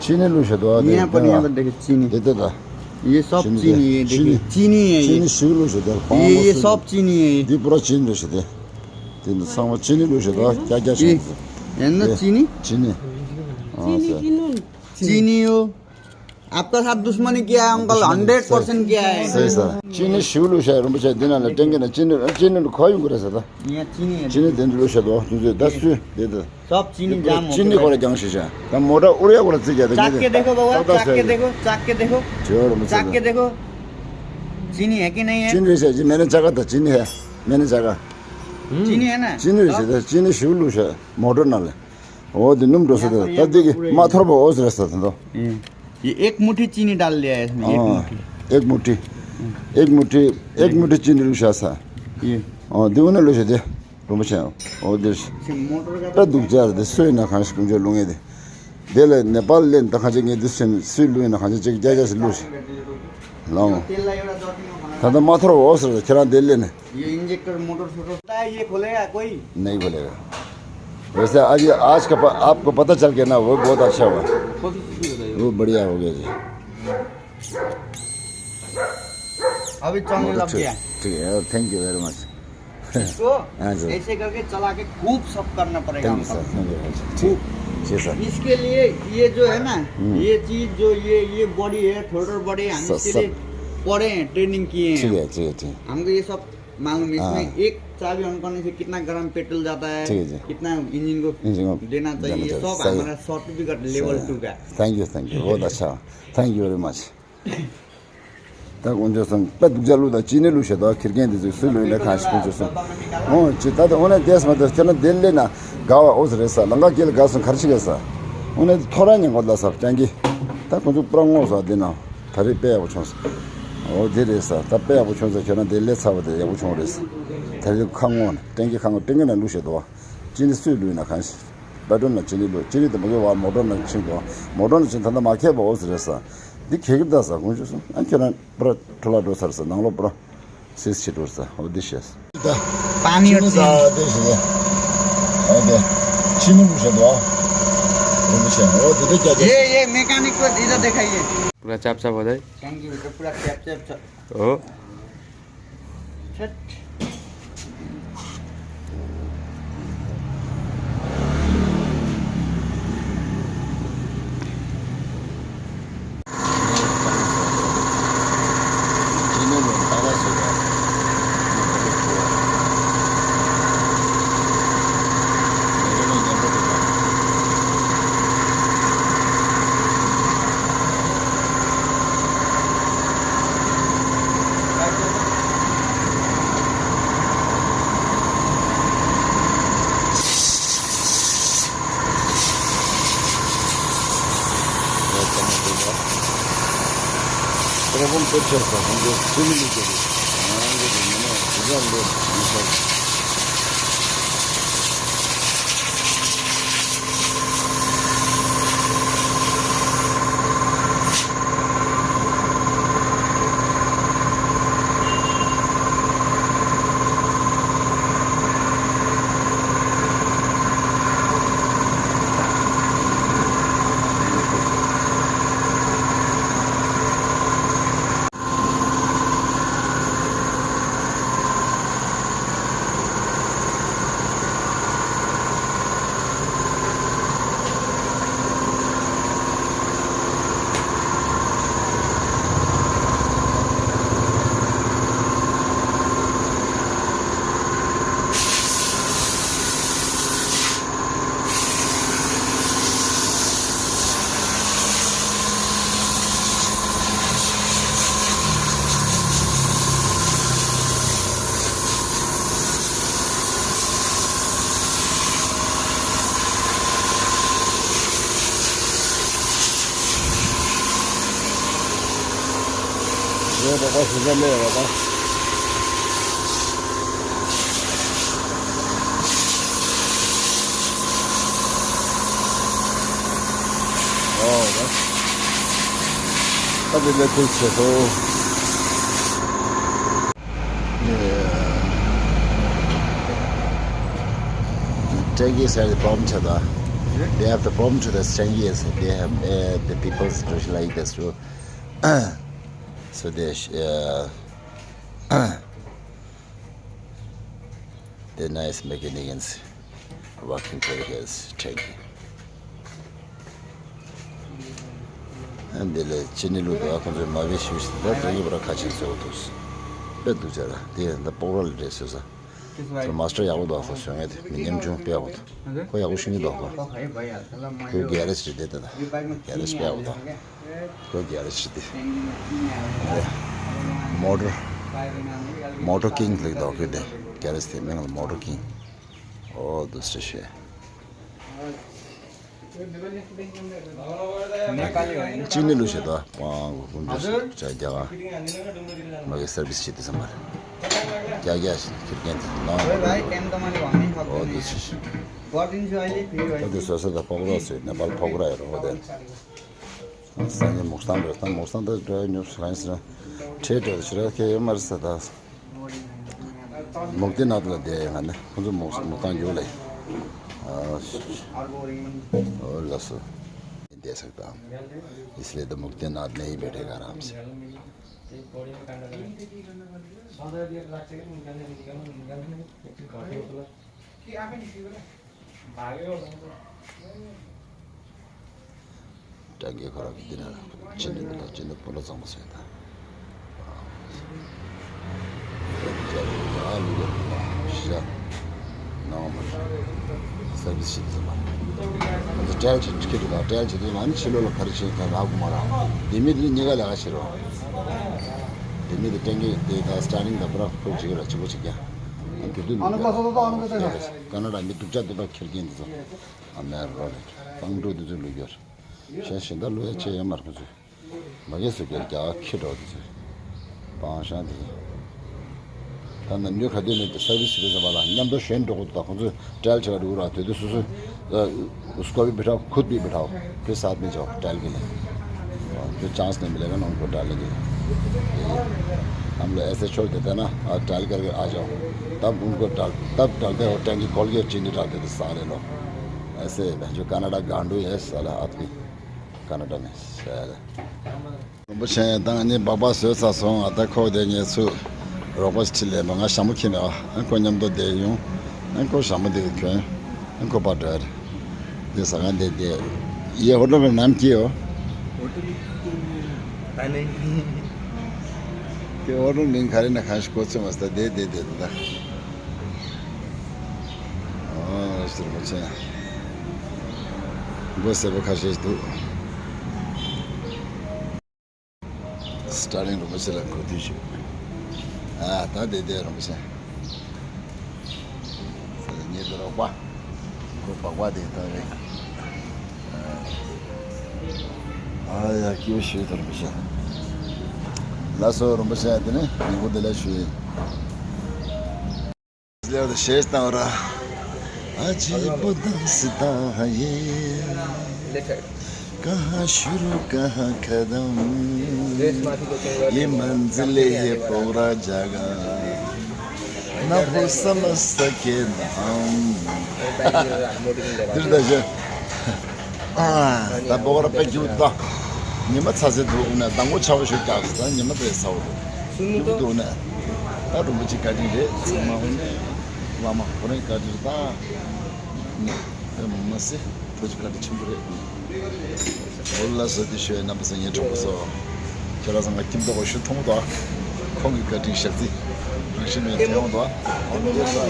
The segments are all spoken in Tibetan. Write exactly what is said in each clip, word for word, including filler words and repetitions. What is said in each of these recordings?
चीनी लुशे तो यहाँ पर, यहाँ पर देखिए, चीनी। दे दे दा। ये सब चीनी है, देखिए, चीनी है ये। चीनी शिव लुशे तो, ये, ये सब चीनी है ये। दीपुरा चीनी लुशे दे। तीन संग चीनी लुशे तो, क्या क्या ये, चीनी? है ना ये चीनी? चीनी। हाँ, चीनी सर। की नून। चीनी हो। आपका साथ दुश्मनी किया है अंकल, हंड्रेड परसेंट किया है। सही सर। चीनी शिव लुशे, रुम से दिन आले टेंगे ना चीनी, चीनी खोई करे सर। यहाँ चीनी है। चीनी दिन लुशे तो, तुझे दस सु दे दे। सब चीनी जाम हो चीनी गया। कोला जंग शीशा। तम मोटा उड़िया कोला चीज है, चाख के देखो बाबा, चाख के देखो, चाख के देखो। जोर में चाख के देखो। चीनी है कि नहीं है? चीनी से जी, मैंने चाखा था, चीनी है। मैंने चाखा। चीनी है ना? चीनी से, चीनी शिव लुशे, मोटर ना ले। वो दिन नुम डोसे था। तब देखिए, माथुर बहुत ओस रहता था तो। ये, ये एक मुट्ठी चीनी डाल लिया है इसमें, एक हाँ, मुट्ठी। एक मुट्ठी। एक मुट्ठी, एक मुट्ठी चीनी लुशा सा। ये। हाँ, दे उन्हें लुशे दे। རིན་པོ་ཆེ། འོ་འདིར། ད་སྡུག་ཅག་རེད་དེ་སུས་ན་གང་ཞིག་ཀུན་སྤྱོད་ལུང་ངེས་དེ། དེ་ལས་ནེ་པཱལ་ལེན་ད་གང་ཅི་ངས་དེ་སུས་སུས་ལུས་ན་གང་ཅི་ཅིག་རྒྱ་རྒྱ་ཞིག་ལུས་ཤིག་ལའང་། ད་ལྟ་མ་ཐོར་འོ་ཟེར་ཁྱེད་རང་དེ་ལེན་ནས། ये इंजेक्टर मोटर छोटा होता है, ये खोलेगा कोई? नहीं खोलेगा। वैसे आज, आज का प-, आपको पता चल गया ना, वो बहुत अच्छा हुआ। वो बढ़िया हो गया जी। अभी चलने लग गया। ठीक है, thank you very much। इसको हाँ सर। ऐसे करके चला के खूब सब करना पड़ेगा thank you sir. Thank you sir. ठीक है सर। इसके लिए ये जो है ना, हम्म। ये चीज जो ये, ये बॉडी है, थ्रोटल बॉडी, हम इसके लिए पढ़े हैं, ट्रेनिंग किए हैं। ठीक है, ठीक है, ठीक है। हमको ये सब मालूम है। इसमें एक चाबी ऑन करने से कितना ग्राम पेट्रोल जाता है, ठीक है जी। कितना इंजन को इंजन को देना चाहिए, ये सब हमारा सर्टिफिकेट लेवल टू का। थैंक यू, थैंक यू, बहुत अच्छा। Thank you very much। ད་དཀོན་མཆོག་གསུམ་དཔེ་སྡུག་ཅག་ལུས་དང་ཅི་ནས་ལུས་ཤེས་དང་ཁེར་རྐྱང་དེ་ཚོས་སུས་ལུས་ནས་གང་ཞིག་དཀོན་མཆོག་གསུམ། འོ་ཅི་ད་ད་འོ་ན་དེས་མ་ད་ཁྱེད་རང་དེ་ལས་ན་དགའ་བ་འོ་ཟེར་རེད་ས་ལང་ཀ་སྐྱེལ་དགའ་སོང་གར་ཆི་གེ་ས། འོ་ན་དེ་ཐོ་ར་ཉན་གོ་ལ་ས་སྤྱང་ཀི། ད་ཁོ་ཚོ་པུ་ར་ངོ་ས་དེ་ན་ད་རེས་དཔེ་ཡག་པོ་བྱུང་ས། འོ་དེ་རེད་ས་ད་དཔེ་ཡག་པོ་བྱུང་ས་ཁྱེད་རང་དེ་ལས་ཚ་བ་དེ་ཡག་པོ་བྱུང་རེད་ས། ད་རེས་ཁ་ངོ་ན་སྤྱང་ཀི་ཁ་ངོ་སྤྱང་ཀི་ན་ལུས་ཤེས་དོ། ཅི་ནས་སུས་ལུས་ན་གང་ཞིག་པེ་ཏྲོལ་ན་ཅི་ནས་ལུས་ཅི་ནས་དེ་མ་གི་བ་མོ་ཊོར་ན་ཕྱིན་དོ། མོ་ཊོར་ན་ཕྱིན་ད་ལྟ་མ་ཁེལ་བ་འོ་ཟེར་རེད་ས། འདི་གེ་གི་ད་ས་དཀོན་མཆོག་གསུམ་ཨ་ཁྱོད་རང་པུ་ར་འཕྲོ་བརླག་འགྲོ་ཚར་ས་ནང་ལོགས་པུ་ར་སིས་ཕྱི་འགྲོ་ས་འོ་འདི་ཤེས། पानी और चीनी। འོ་དེ་ཤེས། འོ་དེ་ཤེས་འོ་དེ་དེ་རྒྱ་རྒྱ། ये, ये मैकेनिक को इधर दिखाइए। पूरा चाप चाप हो जाए। थैंक यू, तो पूरा चैप चैप चैप। ओ। छठ। ཨོ་ད་དེ་ལས་ཐུགས་ཆེ་སོ། སྤྲེལ་གྱི་ཟེར་ཏེ་བོམ་ཆ་ད། They have the problem to the strangers. They have uh, the people situation like this too. So they uh, they're nice Mexicans working for here. Thank you. འདི་ལས་ཅི་ནི་ལུགས་འདུག་ཁོང་ཚོས་མ་བེད་ཞུས་ཤིག་ད་དེ་གི་བར་ཁ་ཆེན་བཟོ་དུས་དཔེ་འདུག་ཅེས་ལ་དེ་ཡང་ད་སྤོག་ར་ལ་རེད་ཟེར་ས། ཁོ་མ་སྟར་ཡག་པོ་འདུག་ཁོ་བཟོ་མཁན་དེ་མི་ཉམ་ཆུང་དཔེ་ཡག་པོ་འདུག་ཁོ་ཡག་པོ་ཤེས་ཀྱི་འདུག་ཁོ་ཁོའི་གེ་རེཇ་རེད་དེ་ད་གེ་རེཇ་དཔེ་ཡག་པོ་འདུག་ཁོའི་གེ་རེཇ་རེད་དེ། མོ་ཊར་མོ་ཊར་ཀིང་ལེགས་འདུག་ཁོའི་དེ་གེ་རེཇ་དེ་མིང་ལ་མོ་ཊར་ཀིང་། ཨོ་འདུག་སེ་བཤད། ཅི་ནི་ལུ་ཞེ་ད་པང་གོ་ཀུན་ཏུ་ཞེ་ཅ་རྒྱ་ག་མ་གི་སར་བིས་བྱེད་དུ་སམ་པར་རྒྱ་རྒྱ་ཞིག་ཁྱེར་མཁན་དེ་ནང་ཨོ་དུ་ཞེ་ཞེ་ཨོ་དུ་སོ་སོ་ད་ཕོག་རོགས་སུ་ནེ་པལ་ཕོག་ར་ཡོད་རོགས་དེ་སང་ཉིན་མུག་སྟངས་རེད་ད་མུག་སྟངས་ད་འགྲོ་ཉོ་སུ་རང་ཞེ་ཁྲེ་འགྲོ་ཞེ་ར་ཁེ་ཡོད་མ་རེད་ས་ད། मुक्तिनाथ ला दे है ना कुछ मुक्तान जो ले और लसो इसलिए तो मुक्तिनाथ नहीं बैठेगा आराम से। སྤྲང་གི་ཁོ་རང་གི་འདི་ན་ཅི་འདྲ་འདུག་ཅི་འདྲ་སྤོ་ལོ་གཙང་མ་བཟོས་དང་། ནང་མ་སར་བིས་ཞིག་ཟིན་པ། སྤྲལ་ཆེ་ཁྱེད་ཀྱི་ལ་སྤྲལ་ཆེ་དུས་ང་ནི་ཕྱི་ལོགས་ལ་ག་རེ་བྱེད་མཁན་ལག་དགུ་མ་རག་ལྡེ་མིག་དེ་གཉིས་ཀ་ལས་ཀ་བྱེད་རོགས། ལྡེ་མིག་དེ་སྤྲང་གི་དེ་ད་སི་ཊར་ལིང་ད་པུ་ར་ཁོ་བྱེད་ཀྱི་ར་ཆེ་པོ་བྱེད་ཀྱང་། དེ་དུས་ནི་ཀ་ན་ཌ་མི་སྡུག་ཅག་དེ་པ་ཁྱེར་མཁན་དེ་ཚོ། ཨ་མེ་རོ་ལེ་པང་ཀྲུའུ་དེ་ཚོ་ལུས་ཡོད། གཞན་གཞན་དག་ལུས་ཡ་ཆེ་ཡོད་མ་རེད་ཁོ་ཚོས། མ་གི་སུ་གེར་རྒྱ་ཁྱི་འགྲོ་དེ་ཚོས། པང་ཤང་དེ་ཚོ། ད་ནམ་རྒྱུན་ག་དུས་ནས་དེ་སར་བིས་བྱེད་པའི་ཟ་བ་ལ་མཉམ་དུ་གཞན་འགྲོ་གི་འདུག་ད་ཁོ་ཚོས་སྤྲལ་བྱེད་ག་འགྲོ་གི་ར་དེ་དུས་སུ་སུ། उसको भी बिठाओ खुद भी बिठाओ फिर साथ में जाओ टहल के लिए। फिर चांस नहीं मिलेगा ना उनको टहलने के लिए। हम लोग ऐसे छोड़ देते हैं ना और टहल करके आ जाओ। तब उनको टहल तब टहलते हो टहल की खोल के चीनी डाल देते सारे लोग। ऐसे जो कनाडा गांडू है साला आदमी कनाडा में साला। རིན་པོ་ཆེ་དང་ངེད་སྦག་སྦག་བཟོས་ཚར་སོང་ཨ་ད་ཁོག་དེ་ངེད་ཚོས་རོགས་པ་ཁྲིད་ལས་མ་ང་ཞྭ་མོ་ཁྱེར་མེད་ཨ་ཁོ་མཉམ་དུ་བསྡད་ཡོང་ཨ་ཁོ་ཞྭ་མོ་དེ་གི་གྱོན། ཁོ་པ་འདྲ། དེ་ཟ་ཁང་དེ་དེ། ये होटल का नाम क्या हो? होटल पता नहीं। ये होटल में खाली ना खास को से मस्त दे दे दे दा। ཨོ་ཟེར་མོ་ཆེ། མགོ་སེར་པོ་ཁ་ཤས་འདུག་སི་ཊར་ལིང་རིན་པོ་ཆེ་ལ་གོ་དུས་ཤིག་ཨ་ད་དེ་དེ་རིན་པོ་ཆེ། ངེད་དུ་རོགས་པ། ཁོ་སྦག་སྦག་དེ་ད་རེད། ཨ་ཡ་སྐྱིད་པོ་ཞིག་ད་རིན་པོ་ཆེ། ལགས་སོ་རིན་པོ་ཆེ་དེ་ནས་ཉིན་གུང་བདེ་ལེགས་ཞུ་ཡིན། ལེའུ་དང་ཤེས་དང་ར། ཨ་ཅེ་པོ་དང་སི་ཏང་ཧ་ཡེ། कहाँ शुरू कहाँ खत्म। ये मंजिल ये पूरा जगह। ना वो समझ सके ना हम। འདིར་ད་ཞུ། ཨ། ད་སྦོ་ག་ར་དཔེ་རྒྱུག་ད། ཉི་མ་ཚ་ཚ་འདུག་ན་མདང་དགོང་ཆར་པ་ཞིག་རྒྱག་སོང་ད་ཉི་མ་དཔེ་ཚ་པོ་འདུག་རྒྱུག་འདུག་ན། ད་རིན་པོ་ཆེ་བཀའ་དྲིན་རེད་ཚང་མ་འོ་ན། བླ་མ་ཁོ་རང་བཀའ་དྲིན་ད། ནི། དཔེ་མ་སྲིད་ཐུགས་རྗེ་བཀའ་དྲིན་ཆེན་པོ་རེད། འོ་ལགས་སོ་དེ་ཞུ་ཡ་རྣམ་པ་ཚོ་ངའི་གྲོགས་པོ་ཚོ། ཁྱེད་རང་ཚོ་ང་ཁྱིམ་ཐོག་ཤུ་མཐོང་དོ། ཁོང་གི་བཀའ་དྲིན་ཞག་རྩི། རང་ཤི་མེད་དྲན་འོང་དོ། ཨོ་ལགས་སོ།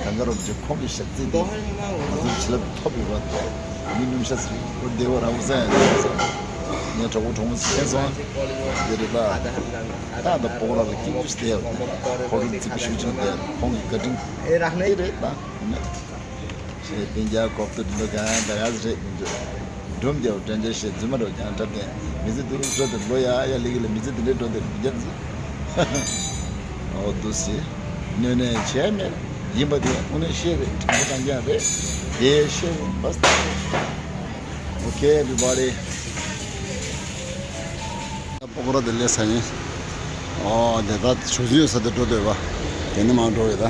གང་ག་རོབ་ཀྱི་ཁོང་གི་ཞག་རྩི་དེ། ང་ཚོ་བྱིན་རླབས་ཐོབ་ཡོད་པ། མི་སྣུམ་ཤ་ཚིག་བདེ་བོ་རང་བཟང་ཡང་ཚོ། ངའི་གྲོགས་པོ་གྲོགས་མོ་ཚོ་མཁྱེན་སོང་། དེ་རེད་ད། ད་ད་སྤོག་ར་ལ་སྐྱིད་པོ་ཞིག་བསྡད་ཡོད། ཁོ་རང་ཚིག་པ་ཞུ་ཆུང་བསྡད་ཁོང་གི་བཀའ་དྲིན། དེ་རེད་ད། ཞེས་སྟེང་རྒྱ་གོབ་ཏུ་འགྲོ་གང་ད་ག་ཟེ་རེད་མི་འགྱུར། འབྲོམ་རྒྱལ་བ་དྲན་རྒྱ་ཞེས་རྫུན་མ་འགྲོ་ཀྱང་འཁྲབ་བསྟན་མི་ཚེ་དུ་རུ་འགྲོ་དེ་ལོ་ཡ་ཡ་ལི་གི་ལ་མི་ཚེ་དེ་འདྲའི་འགྲོ་དེ་རྒྱ་ཚེ། ཨོ་དུ་སི། གནོད་གནས་བྱས་མེད་ཡིན་པ་དེ་དངོས་གནས་ཤེས་རེད་དྲང་པོ་དྲང་རྐྱང་རེད་དེ་ཤེས་རེད་བས། Okay everybody. སྤོག་ར་དེ་ལས་ས་ཡིན། ཨོ་དེ་ད་ཆུ་ཚོད་ས་དེ་འགྲོ་འདོད་པ། དེ་ནི་མ་འགྲོ་བས་ད།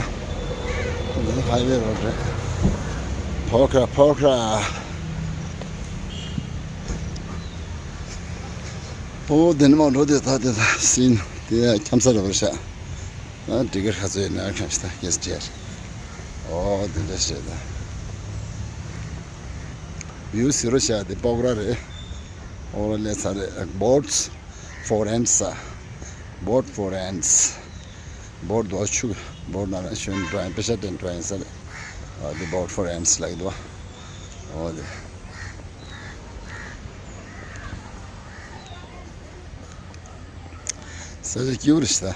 འདི་ཧའི་ཝེ་རོ་ཌི་རེད། ཕོ་ཁྲ་ཕོ་ཁྲ། ཨོ་དེ་ནི་མ་འགྲོ་དེ་ད་དེ་ད་སིན་དེ་འཁྱམ་ས་རེད་པར་ཤག་ཨ་འགྲིག་གི་ཁ་ཚོད་ཡིན་ན་ཁ་ཤི་ད་གེ་སི་ཅེར། ཨོ་དེ་འདྲ་ཞེས་ད། བིའུ་ཟེར་རོ་ཤག་དེ་པོག་ར་རེད། ཨོ་ལས་ཚ་རེད། Boats for Ants. Boat for Ants. བོཊ་དོ་ཆུ་བོཊ་ན་ལ་ཤོན་འགྲོ་ཡིན་པེ་ཤ་དེ་འགྲོ་ཡིན་ས་རེད། ཨོ་དེ་བོཊ་ཕོར་ཨེནས་ལགས་དོ། ཨོ་དེ། ས་ཆ་སྐྱིད་པོ་རེད་ཤག་ད།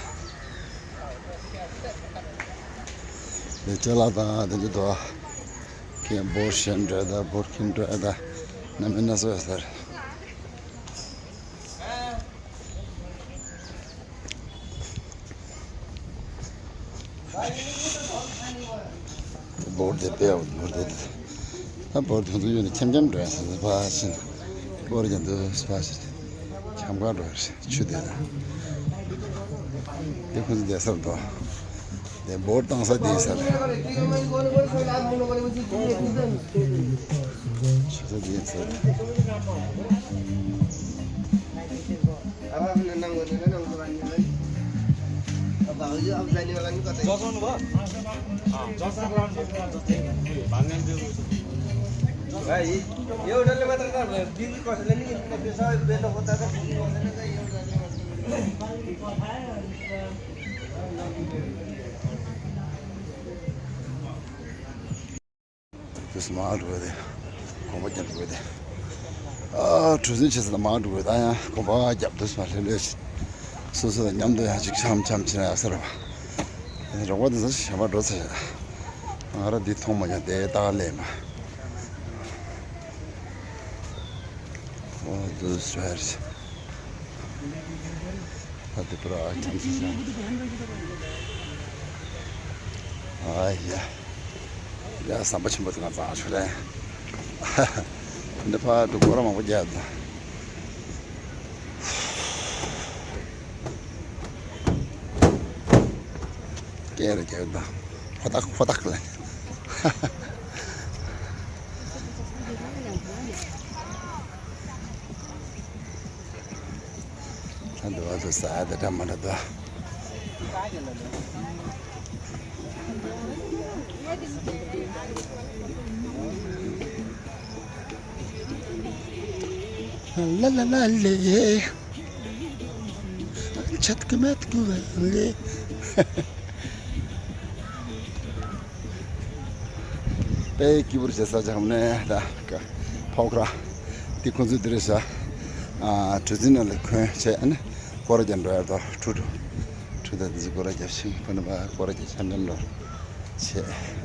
དེ་ཅ་ལག་དང་དེ་འདྲ་དོ། ཁྱེད་བོཊ་ཤན་འགྲོ་ཡ་ད་བོཊ་ཁྱིམ་འགྲོ་ཡ་ད། ན་མི་ན་སོ་ཡ་ས་རེད། བོཊ་དེ་པེ་ཨའུ་བོཊ་དེ། ད་བོཊ་དེ་ཚོ་ཡོད་ནི་འཁྱམ་འཁྱམ་འགྲོ་ཡ་ཟེར་ཕ་ཕྱིན། བོཊ་ཀྱང་འདུག་ཕ་ཕྱིན། འཁྱམ་ག་འགྲོ་ཡ་ཆུ་དེ་ན། དེ་ཁོ་ཚོ་བསྡད་སར་འགྲོ། དེ་བོཊ་བཏང་ས་དེ་ཡིན་ས་རེད། ཆུ་ཚོད་དེ་ཡིན་ས་རེད། དུས་མང་འགྲོ་གི་དེ། གོམ་པ་རྒྱབ་འགྲོ་གི་དེ། ཨ་གྲུ་གཟིངས་བྱེད་ས་ལ་མང་འགྲོ་གི་ད་ཡང་གོམ་པ་རྒྱབ་དུས་མ་ལྷོད་ལྷོད་བྱེད། སོ་སོ་དང་མཉམ་དུ་ཡང་ཅིག་འཆམ་འཆམ་བྱེད་ན་ཡག་ས་རེད་པ། རོགས་པ་དེ་ཚོ་གཞན་པ་འགྲོ་ཚར་ཡ། ང་རང་འདི་མཐོང་མ་མྱོང་དེ་ལྟ་ག་སླེབས་མ། ཨོ་དུས་སུ་ཧེར། ད་དེ་པུ་ར་འཆམ་སོང་ཤག་ཨ་ཡ། ཡ་ཟམ་པ་ཆེན་པོ་དེ་ག་བཙགས་ཆོག་རེད། འདི་ཕར་དུ་སྒོ་ར་མང་པོ་རྒྱབ་དང་། སྐད་ར་རྒྱབ་དང་། ཧོ་ཏག་ཧོ་ཏག་ལ། ད་འདི་བ་དུ་ས་ཡ་དེ་འདྲ་མ་འདྲ་དོ། ལ་ལ་ལ་ལེ། ཆད་ཀི་མེད་ཀི་ལེ། དཔེ་སྐྱིད་པོ་རེད་ས་ཆ་གམ་ནས་ད་ཕོག་ར། དེ་ཁོང་ཚོའི་དེ་རེད་ཤག་ཨ་གྲུ་གཟིངས་ནང་ལ་གོན་བྱས་ཨ་ནི་སྐོར་ར་རྒྱག་འགྲོ་ཡ་དོ། ཁྲུ་ཁྲུ་ཁྲུ་ད་དེ་ཚོ་སྐོར་ར་རྒྱབ་ཤིང་ཁོ་ནི་པ་སྐོར་ར་རྒྱབ་འཆམ་འཆམ་འགྲོ་བྱས།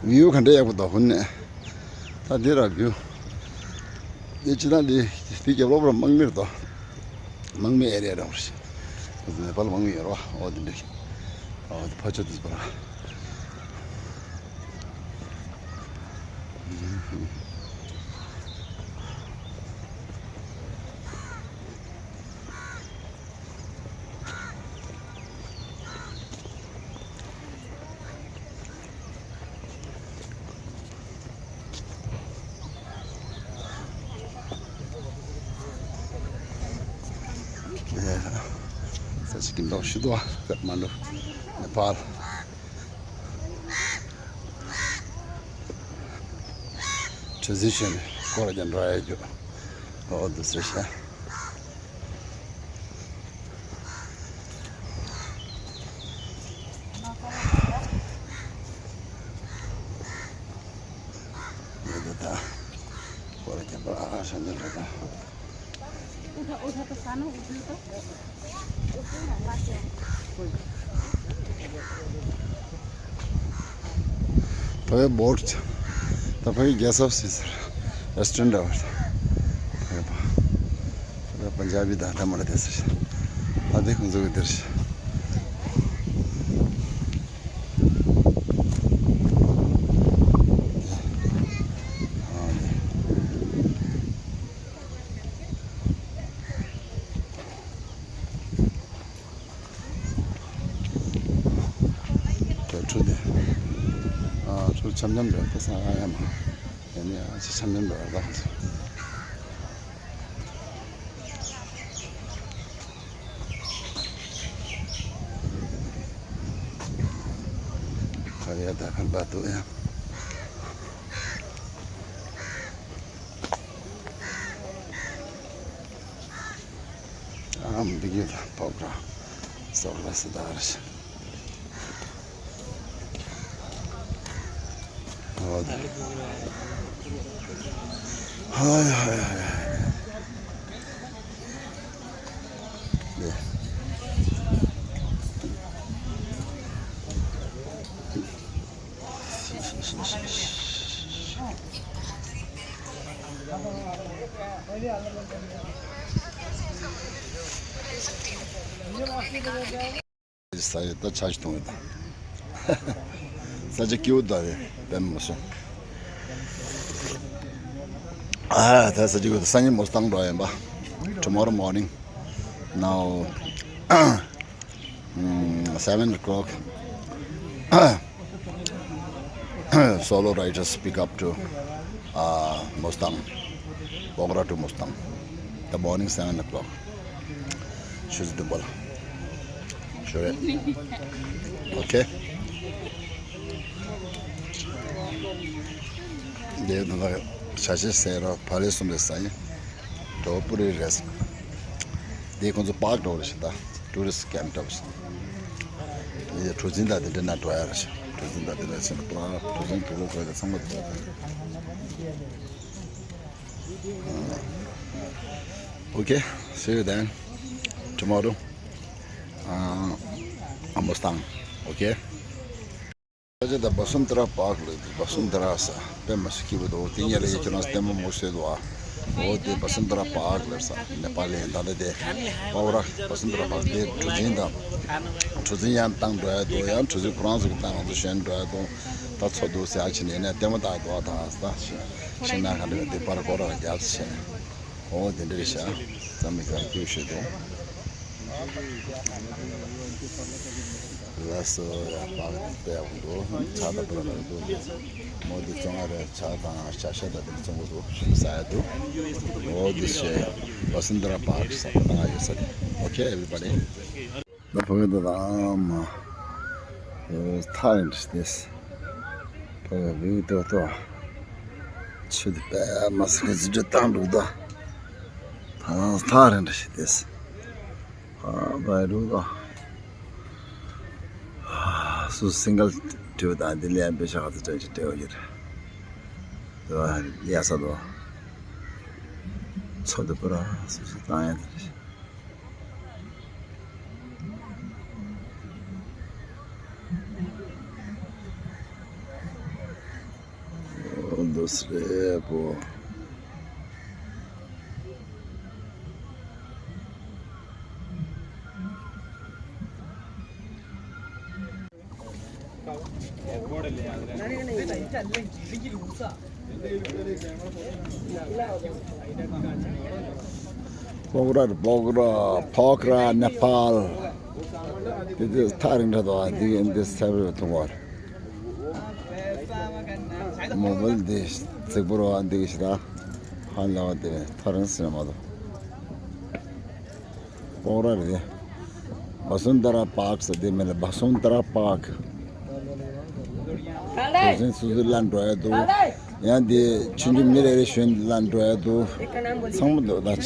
བིའུ་ག་འདྲ་ཡག་པོ་འདུག་ཧུན་ནས། ད་འདི་ར་བིའུ། འདི་ཅི་ད་འདི་འདི་རྒྱབ་ལོགས་པར་དམག་མི་རེད་དོ། དམག་མི་ཨེ་རི་ཡ་འདྲ་བོ་རེད། ནེ་པཱལ་དམག་མི་ཡོད་རེད་བ། ཨོ་འདི་འདྲ། ཨོ་འདི་ཕ་ཆོ་འདི་པར། ས་ཞིག་གི་མདོག་ཤི་དོ་ཀ་ཐ་མན་ཌུ་ནེ་པཱལ། ཊེ་རན་སི་ཤན་སྐོར་ར་རྒྱག་འགྲོ་ཡ་རྒྱུ། ཨོ་འདི་ཚོ་ཤ། ཡོད་ད། སྐོར་ར་རྒྱག་པ་ཨ་ཤ་འདི་འགྲོ་ད། ཕ་གི་བོཊ། ད་ཕ་གི་གེ་སི་ཧའུ་སི་ཟེར། རེ་སི་ཊོ་རན་འདྲ་བ། ཕ་གི་པ། ད་པན་ཇ་བི་ད་ད་མ་ལ་དེ་ཟེར། ད་དེ་ཁོང་ཚོ་གི་དེར། འཆམ་འཆམ་འགྲོ་ད་ས་ཡ་མ། ཡ་ནི་ཨ་ཅེ་འཆམ་འཆམ་འགྲོ་ད། ཁ་ཡ་ད་ཁན་པ་ཏུ་ཡ། ཨམ་བི་གི་ད་པོག་ར་སོག་ར་སི་ད་ར་ཤ། ཧོ་ད། ཧའི་ཧའི་ཧའི་ཧའི། ལེ། ས་ཡི་ད་ཆ་ཞིག་གཏོང་ཡོད་ད། ས་ཆ་སྐྱིད་པོ་ད་རེད་དཔེ་མི་སྲིད། ཨ་ད་ས་ཆ་སྐྱིད་པོ་ད། སང་ཉིན་མོ་སི་ཏང་འགྲོ་ཡིན་པ། Tomorrow morning. Now mm, seven o'clock. Solo riders pick up to uh, Mustang, Pokhara to Mustang. The morning seven o'clock. Should do ball. Sure. Okay. They don't know. Shashi Sero, Pali Sumde Sai. Topuri Res. They can park over the Tourist Camp Tops. ཡ་གྲུ་འཛིན་དང་དེ་འདྲ་ན་འགྲོ་ཡ་རེད་ཤག་གྲུ་འཛིན་དང་དེ་འདྲ་ཕྱིན་ན་པུ་ར་གྲུ་འཛིན་དུག་ལོག་དགོས་ཀྱི་ཚང་མ་འགྲོ་ཡ་དང་། Okay, see you then tomorrow. Uh, Mustang. Okay. ད་ཆ་ད་བ་སུན་དྷ་ར་པཱརྐ་ལ་བ་སུན་དྷ་ར་ས་དཔེ་མ་སྲིད་སྐྱིད་པོ་འདུག་དེ་ཉེ་ལ་ཡི་ཁྱོད་རང་ལྟད་མོ་མོ་བཟོས་འདུག་ཨ། འོ་དེ་བ་སུན་དྷ་ར་པཱརྐ་ལ་ས་ནེ་པཱལ་ལ་ཡིན་ད་ལྟ་དེ་པཱ་ཝ་ར་བ་སུན་དྷ་ར་པཱརྐ་དེ་གྲུ་འཛིན་དང་གྲུ་འཛིན་ཡང་བཏང་འགྲོ་ཡ་འདུག་ཡང་གྲུ་འཛིན་ཁོ་རང་ཚོ་གི་བཏང་ང་ཚོ་གཞན་འགྲོ་ཡ་འདུག་ད་ཚོ་འདུག་ཟེར་ཡ་ཕྱིན་ནས་ནས་ལྟད་མོ་ལྟ་འདུག་ཨ། ད་ས་ཤི་ཤི་ན་ག་འདྲ་དེ་པར་སྐོར་ར་རྒྱབ་ཟེར་ནས། འོ་དེ་འདྲ་རེད་ཤག་རྩ་མེད་ཀྱང་སྐྱོ་ཤོས་འདུག་ལགས་སོ་ཡ་པགས་དེ་སྤེལ་ཡག་པོ་འདུག་ཆ་ད་པུ་ར་ལ་འདུག་མོ་དེ་བཙོང་ང་རེད། ཆ་དང་ཤ་ཤ་དང་དེ་བཙོང་གི་འདུག་ཞིམ་ཟ་ཡ་འདུག་འོ་དེ་བཤད་བ་སུན་དྷ་ར་པགས་ས་པ་ན་ཡོད་ས་དེ། Okay, everybody. ད་བོད་དུ་དང་མ་ཐག་ཡིན་དེ། བོད་བིའུ་ཏོ་ཏོ་ཆུ་དེ་པད་མ་སི་ཁ་ཅི་འདྲ་བཏང་འདུག་ད་ཐག་ཐག་རིང་འདྲ་ཞིག་དེ། ཨ་བའི་རུ་ད་སུ་སིང་གལ་ཊི་བི་དང་དེ་ལས་པེ་ཤ་ཁ་ཚ་ཅན་ཅིག་སྤྲད་ཡོད་ཀྱི་རེད། དེ་བ་ཡ་ས་དོ་ཚོ་དེ་པུ་ར་སུ་སུ་བཏང་ཡ་དེ་རེད། འདུག་སེ་རེད་པོ། པོག་ར་པོག་ར་པོག་ར་ནེ་པཱལ། དེ་དེ་ཐག་རིང་དྲགས་འདུག་འདི་གི་འདི་སེ་བར་ཐུག་པ་རེད། མོ་བལ་འདི་རྫིག་པོ་རེད་པ། འདི་གི་ཞིག་ད་ཧ་ལས་པ་དེ་ཐག་རིང་ཟེར་མ་གཏོགས། པོག་ར་རེད། བ་སུན་དྷ་ར་པཱརྐ་ཟེར་དེ་མིན་ལ་བ་སུན་དྷ་ར་པཱརྐ། གྲུ་འཛིན་སོ་སོའི་ལ་འགྲོ་ཡ་འདུག་ཡང་དེ་ཆུང་ཆུང་མི་རེ་རེ་གཞོན་ལ་འགྲོ་ཡ་འདུག་ཚང་མ་འདུག་ད་བྱས།